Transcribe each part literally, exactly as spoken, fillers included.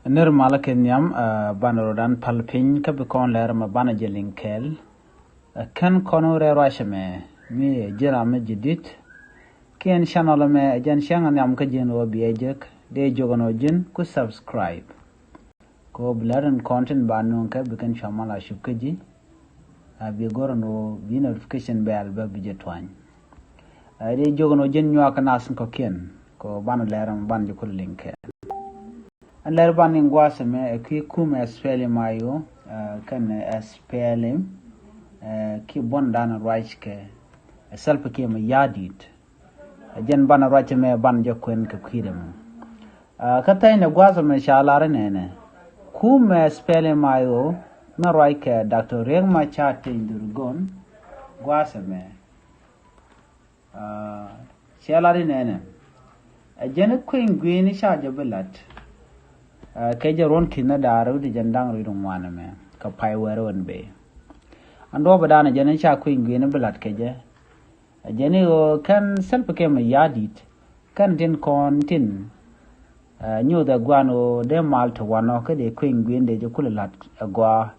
Nir malä kɛ nhiam, ɛ, banɛ rɔdan pal piny kä bi kɔn lɛr mɛ banɛ jɛ liŋ kɛɛl. Ɛ, kɛn kɔn wä rɛɛ ruacɛ mɛ mi ɛ ji̱n ram mi ji̱ di̱t. Kiɛn channel mɛ ɛ jɛn cäŋ ɛ nhiam kä ji̱n wä biɛ jek dee jok ɛn wä ji̱n ku subscribe. Kɛ wä bi lɛr in kɔn tin ba nuŋ kɛ bi kɛn cua mal a cup kä ji̱. A bi go̱r ɛn wä bi notification bell bä bi jɛ tuany. Ɛ, dee jok ɛn wä ji̱n nyuak kä nath in kɔ̱kiɛn kɛ wä banɛ lɛr mɛ banɛ jɛ kul liŋ kɛɛl. Ɛn lɛr ban in gua̱a̱th ɛmɛ ɛ kui̱ kumɛ S P L M I O, ɛ, kɛnɛ S P L M, ɛ, kiɛ buɔ̱n dan ruac kɛ, ɛ, Salva Kiir Mayardit. Ɛ jɛn ban ruac ɛmɛ ban jɛ kuɛn kɛ kui̱dɛ mɛ. Ɛ, kä thɛy nɛ gua̱a̱th ɛmɛ ca lar inɛnɛ. Kumɛ S P L M I O mɛ ruac kɛ Doctor Riek Machar Teny Dhurgon gua̱a̱th ɛmɛ. Aa, cɛ lat inɛnɛ. Ɛ jɛn kueny gui̱ni ca jɛ bi lat. Aa, kɛ jɛ ruɔ̱n ki̱n ni da̱a̱r wi̱cdɛ jɛn da̱ŋ rɛw wi̱cdɛ ŋuan ɛmɛ kɛ pay wɛr ɣän bee. Ɛn duɔ̱ɔ̱p ɛ da̱a̱n ɛ jɛn ca kueny gui̱ni bi lat kɛ jɛ. Ɛ jɛn i̱ ɣöö kɛn Salva Kiir Mayardit kɛn tin kɔn tin, aa, nyuuth ɛ gua̱a̱n ɣöö dee mal ti wanɔ kä dee kueny gui̱ni dee jɛ kulɛ lat ɛ gɔaa.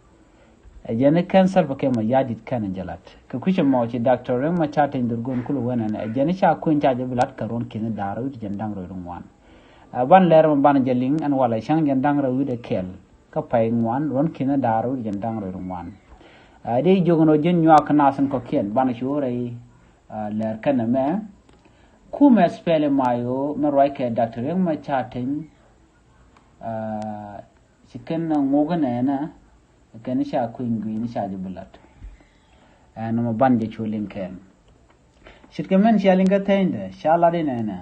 Ɛ jɛn i̱ kɛn Salva Kiir Mayardit kɛn jɛ lat. Kɛ kui̱c ɛmɔ ci Doctor Riek Machar Teny Dhurgon kulɛ wen ɛn ɛ jɛn i̱ ca kueny ca jɛ bi lat kɛ ruɔ̱n ki̱n da̱a̱r wi̱cdɛ jɛn da̱ŋ rɛw wi̱cdɛ ŋuan. Aa, ban lɛr mɛ ban jɛ liŋ ɛn walɛ cäŋ jɛn da̱ŋ rɛw wi̱cdɛ kɛl kä pay ŋuan ruɔ̱n ki̱n da̱a̱r wi̱cdɛ jɛn da̱ŋ rɛw wi̱cdɛ ŋuan. Aa, dee jiök ɛn ɣöö ji̱n nyuak kä nath in kɔ̱kiɛn banɛ cu rɛy, aa, lɛr kɛn ɛmɛ. Kumɛ S P L M I O mɛ ruac kɛ Doctor Riek Machar Teny, aa, ci kɛn ŋukä nɛnɛ kɛn ca kueny gui̱ni ca jɛ bi lat. Ɛn nɔmɔ ban jɛ cu liŋ kɛn. Ce̱tkɛ mɛn cia liŋ kä thɛnydɛ ca lat inɛnɛ.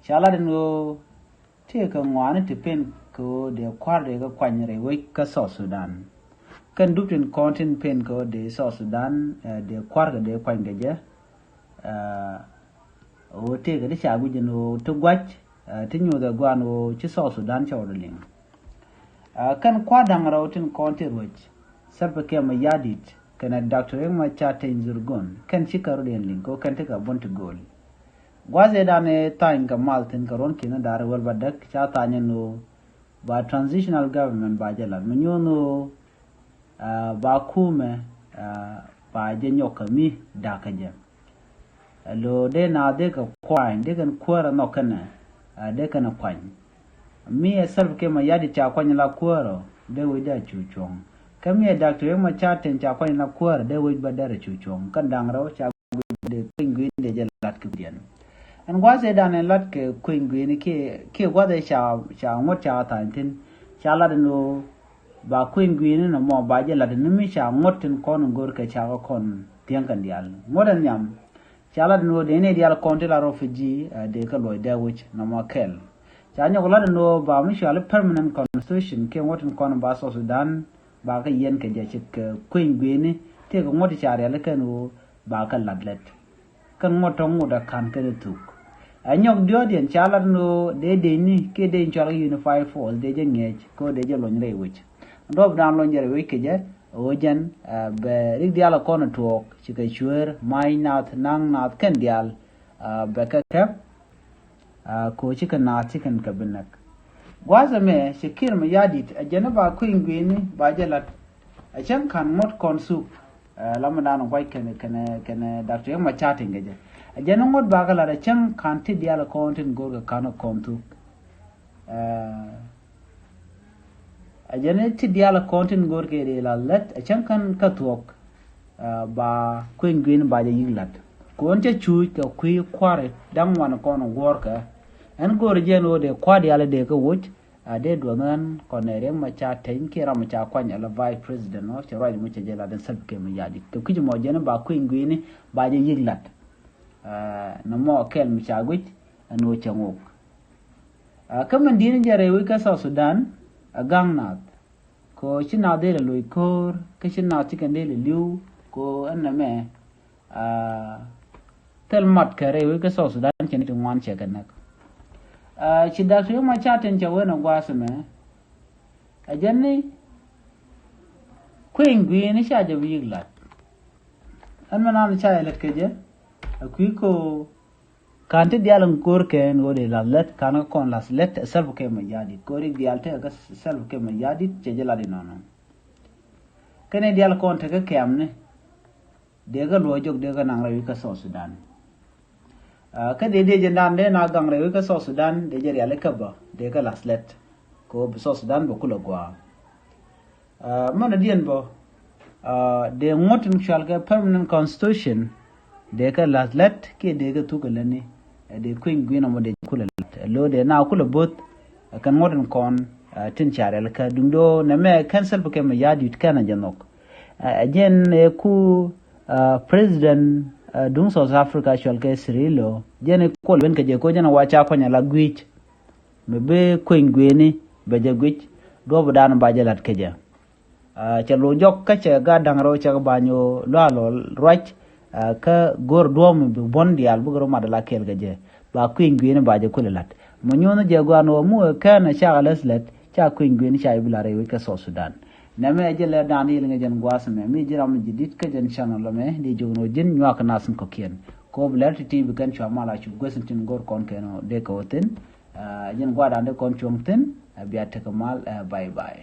Ca lat in ɣöö tëëkɛ ŋɔaani ti pen kɛ ɣöö dee kua̱r dee kɛ kuany rɛy wec kä South Sudan. Kɛn dup tin kɔn tin pen kɛ ɣöö dee South Sudan, ɛ, dee kua̱r kɛ dee kuany kɛ jɛ. Ɛ, ɣöö tëëkɛ ti ca guic ɛn ɣöö ti gua̱c, ɛ, ti nyuuth ɛ gua̱a̱n ɣöö ci South Sudan cɛ wä dee liŋ. Ɛ, kɛn kua̱r da̱ŋ rɛw tin kɔn ti ruec Salva Kiir Mayardit kɛnɛ Doctor Riek Machar Teny Dhurgon kɛn cikɛ rɔ̱diɛn liŋ kɛ ɣöö kɛn tekɛ buɔ̱n ti gööl. Gua̱th ëëdan ëë thany kɛ mal thi̱n kɛ ruɔ̱n ki̱n da̱a̱r wäl ba däk ca thany ɛn ɣöö ba transitional government ba jɛ lat mi nyuɔ̱n ɣöö, aa, ba kumɛ, aa, ba jɛ nyɔk kɛ mi da̱k kɛ jɛ. Ɛ lo̱o̱ dee naath dee kɛ kuany dee kɛn kuäärä nhɔk kɛnɛ, aa, dee kɛn kuany. Mi ɛ Salva Kiir Mayardit ca kuany la kuäärä dee wec dee a cu cuɔ̱ŋ. Kä mi ɛ Doctor Riek Machar Teny ca kuany la kuäärä dee wec bä dee a cu cuɔ̱ŋ. Kɛn da̱ŋ rɛw ca guic dee kueny gui̱ni dee jɛ lat kɛ kui̱diɛn. Ɛn gua̱th ëëdan ɛ lat kɛ kueny gui̱ni kiɛ, kiɛ gua̱th ëë ca, ca ŋuɔ̱t ca thany thi̱n. Ca lat ɛn ɣöö ba kueny gui̱ni nɔmɔ ba jɛ lat ɛn mi ca ŋuɔ̱t tin kɔn in go̱r kɛ ca kɛ kɔn thiäŋ kɛn diaal. Ŋuɔ̱t ɛn nhiam. Ca lat ɛn ɣöö dee ni diaal kɔn ti la refugee, ɛ, dee kɛ luɔc dee wec nɔmɔ kɛl. Ca nyɔk lat ɛn ɣöö ba mi cuali permanent constitution kiɛ ŋuɔ̱t tin kɔn ba South Sudan ba kɛ yiɛn kɛ jɛ ce̱tkɛ kueny gui̱ni tëëkɛ ŋuɔ̱t ti ca riali kɛn ɣöö ba kɛ lat lät. Kɛn ŋuɔ̱t tɔ̱ ŋot a ka̱n kɛn thuk. Ɛ nyɔk diɔ̱ɔ̱diɛn ca lat ni ɣöö dee dee ni kiɛ dee in cual kɛ unified force dee jɛ ŋi̱eec kɛ ɣöö dee jɛ luɔ̱ny rɛy wec. Duɔ̱ɔ̱p dan luɔ̱ny jɛ rɛy wec kɛ jɛ ɣöö jɛn, ɛ, bɛ rik diaal ɛ kɔn ɛ tuɔɔk cikɛ cueer ma̱a̱c nath naŋ nath kɛn diaal, ɛ, bɛ kɛ kɛp. Aa, kɛ ɣöö cikɛ naath cikɛn kɛ bi näk. Gua̱a̱th ɛmɛ ci Kiir Mayardit ɛ jɛn i̱ ba kueny gui̱ni ba jɛ la̱t. Ɛ cäŋ ka̱n ŋuɔ̱t kɔn thuk, aa, lamɛ dan gua̱c kɛnɛ, kɛnɛ, kɛnɛ Doctor Riek Machar Teny kɛ jɛ. Ɛ jɛn i̱ ŋuɔ̱t bakɛ la̱t ɛ cäŋ ka̱n ti diaal kɔn tin go̱o̱rkɛ ka̱n kɔn thuk. Aa, Ɛ jɛn i̱ ti diaal kɔn tin go̱o̱rkɛ dee la lät ɛ cäŋ kän kä thuɔ̱k, aa, ba kueny gui̱ni ba jɛ yi̱k la̱t. Kɛ ɣöö cä cuuc kɛ kui̱ kua̱ri da̱ŋ ŋuan kɔn guɔ̱ɔ̱rkɛ. Ɛn go̱o̱r jɛn ɣöö dee kua̱r diaal dee kä woc, aa, dee duɔth ɣän kɔn ɛ Riek Machar Teny kiɛ ram ca kuany ala vice president ɔ cɛ ruac mi cɛ jɛ la̱t ɛn Salva Kiir Mayardit. Kɛ kui̱c mɔ jɛn i̱ ba kueny gui̱ni ba jɛ yi̱k la̱t. Aa, nɔmɔ kɛl mi ca guic ɛn ɣöö cɛ ŋok. Aa, kä min di̱i̱t ni jɛ rɛy wec kä South Sudan, aa, ga̱ŋ naath. Kɛ ɣöö ci naath dee lɛ loc ko̱o̱r, kä ci naath ci kɛn dee lɛ li̱w, kɛ ɣöö ɛn nɛmɛ, aa, thil mat kɛ rɛy wec kä South Sudan cɛ ni ti ŋuan cɛ kɛ näk. Aa, ci Doctor Riek Machar Teny cɛ wen ɛ gua̱a̱th ɛmɛ, ɛ jɛn ni kueny gui̱i̱ni ca jɛ bi yi̱k la̱t. Ɛn mɛ naan ca jɛ lät kɛ jɛ, ɛ kui̱ kɛ ɣöö Kan ti dial in ko̱r kɛn ɣöö dee lath lät, kan kä kɔn lath lät ɛ Salva Kiir Mayardit. Ko̱r i̱ dial tekɛ kä Salva Kiir Mayardit cɛ jɛ lat inɔnɔ. Kɛn i̱ dial kɔn tekɛ kɛmni, dee kä luɔ̱c jɔk dee kä naŋ rɛy wi̱c kä South Sudan. Kä dee dee jɛ dan dee na gaŋ rɛy wi̱c kä South Sudan dee jɛ riali kä bä dee kä lath lät. Kɛ ɣöö bi South Sudan bɛ kulɛ gua̱a̱. Mɛn a diɛn bä dee ŋuɔ̱t in cual kɛ permanent constitution dee kɛ lath lät kiɛ dee kɛ thuk kɛ lätni. Dee kui̱ny gui̱n ɔmɔ dee kulɛ lath ɛ lo̱ dee na kulɛ bo̱th. Kɛn ŋuɔ̱t in kɔn tin ca rial kä duŋ do̱ nɛ mɛ kɛn Salva Kiir Mayardit kɛn a jɛ nhɔk. Ɛ jɛn ɛ ku president duŋ South Africa cual kɛ Cirillo jɛn ɛ kuɔl ben kɛ jɛ ko jɛn a wa ca kɔny a la gui̱c. Mi bi kui̱ny gui̱ni bɛ jɛ gui̱c duɔ̱p dan ba jɛ lat kɛ jɛ. Cɛ lo̱ jɔk kä cɛ gat da̱ŋ rɛw cɛ kɛ ba nyɔ lualɔ ruac. Kä go̱r duɔ̱ɔ̱p mi bi buɔ̱n diaal bikɛ rɔ mat ala kɛɛl kɛ jɛ ba kui̱ny gui̱ni ba jɛ kulɛ la̱t. Mi nyuɔ̱n jɛ gua̱a̱n wä mu ɛ kɛn ɛ cakɛ läth lät ca kui̱ny gui̱ni ca i̱ bi la̱t rɛy wec kä South Sudan. Nɛmɛ ɛ jɛ lɛ da̱a̱n yil ŋɛ jɛn gua̱a̱th ɛmɛ mi ji̱ ram mi ji̱ di̱t kä jɛn channel ɛmɛ di jiök ni wä ji̱n nyuak kɛ nath in kɔ̱kiɛn. Kɛ wä bi lɛr ti̱ti̱ bi kɛn cua mal a cu gueth in tin go̱r kɔn kɛn wä dee kɛ wä thi̱n. Ɛ jɛn gua̱a̱th da̱a̱n dee kɔn cuɔ̱ŋ thi̱n. Ɛ bia tekɛ mal ɛ bye bye.